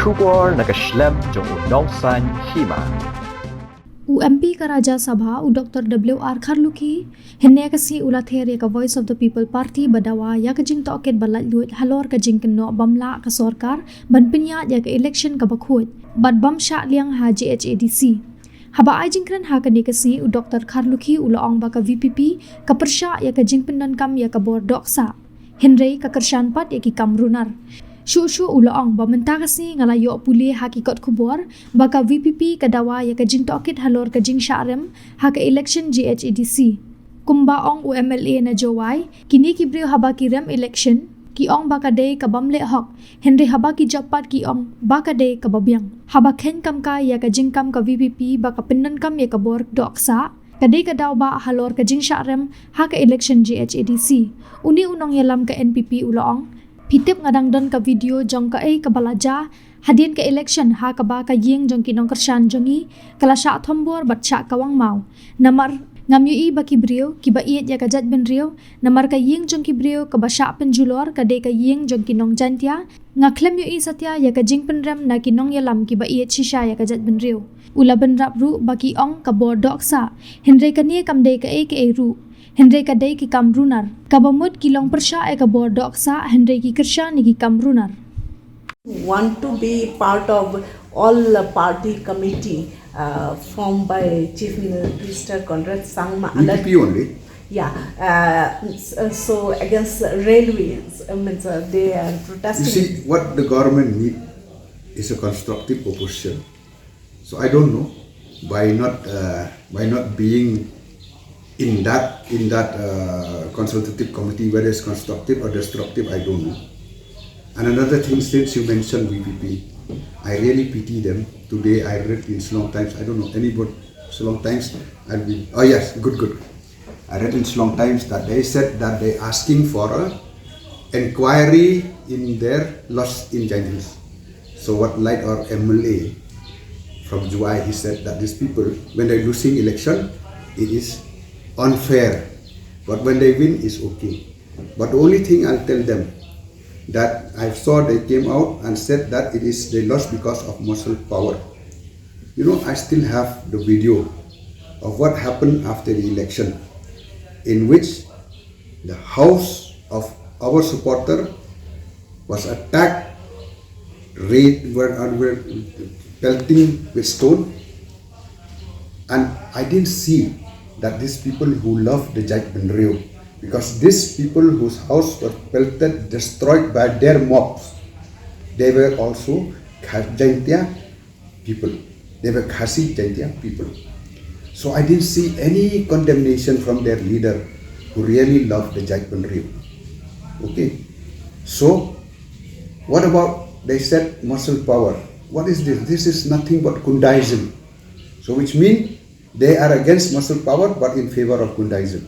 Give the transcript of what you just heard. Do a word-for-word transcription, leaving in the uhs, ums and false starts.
Khubor na ka shlem jong u nongsan hima. U M P ka Rajya Sabha u Doctor W R Kharlukhi hynne ka sngi u la ther ïa ka Voice of the People Party ba dawa ïa ka jingtohkit ba laitluid halor ka jingkynnoh bym lah ka sorkar ban pynïaid ïa ka election kaba khuid bad bym shah liang ha J H A D C. Haba ai jingkren ha kane ka sngi u Doctor Kharlukhi u la ong ba ka V P P ka pyrshah ïa ka jingpyndonkam ïa ka bor dohksah. Hynrei ka kyrshan pat ïa ki kam runar. Shuh shuh u la ong ba mynta ka sngi nga la ïoh pule ha ki kot khubor ba ka V P P ka dawa ïa ka jingtohkit halor ka jingshah rem ha ka election J H A D C. Kumba ong u M L A na Jowai, kine ki briew haba ki rem election ki ong ba ka dei ka bym leh hok, hynrei haba ki jop pat ki ong ba ka dei kaba biang. Haba kheiñ kam ka ïa ka jingkam ka V P P ba ka pyndonkam ïa ka bor dohksah, ka dei ka daw ba halor ka jingshah rem ha ka election J H A D C. Une u nongïalam ka N P P u la ong, phi tip nga dang don ka video jong kaei kaba la jia hadien ka election ha kaba ka ïing jong ki nongkyrshan jong ngi ka la shah thombor bad shah kawang maw. Namar ngam ïohi ba ki briew kiba ïeit ïa ka jaitbynriew, namar ka ïing jong ki briew kaba shah pynjulor ka dei ka ïing jong ki nong Jaintia, nga khlem ïohi satia ïa ka jingpynrem na ki nongïalam kiba ïeit shisha ïa ka jaitbynriew. U la bynrap ruh ba ki ong ka bor dohksah, hynrei kane kam dei kaei kaei ruh. Hynrei ka dei ki kam runar. Kaba mut ki long pyrshah ïa ka bor dohksah, hynrei ki kyrshan ïa ki kam runar. Want to be part of all the party committee uh, formed by Chief Minister Conrad Sangma. V P P only. Yeah. Uh, s- uh, so against railways, uh, means uh, they are You protesting. See, what the government need is a constructive opposition. So I don't know, by not uh, by not being in that in that uh, consultative committee, whether it's constructive or destructive, I don't know. And another thing, since you mentioned V P P, I really pity them. Today I read in Shillong Times. I don't know anybody Shillong Times. I'll be oh yes, good, good. I read in Shillong Times that they said that they're asking for a inquiry in their loss in Jaintia Hills. So what, like our M L A from Jowai, he said that these people, when they're losing election, it is unfair. But when they win, it's okay. But the only thing I'll tell them that I saw they came out and said that it is they lost because of muscle power. You know, I still have the video of what happened after the election, in which the house of our supporter was attacked, raid, were, were pelting with stone, and I didn't see that these people who love the Jaitbynriew, because these people whose house were pelted, destroyed by their mobs, they were also Jaintia people. They were Khasi Jaintia people. So I didn't see any condemnation from their leader who really loved the Jaitbynriew. Okay. So what about, they said, muscle power? What is this? This is nothing but Kundaism. So which means they are against muscle power but in favor of Kundaism.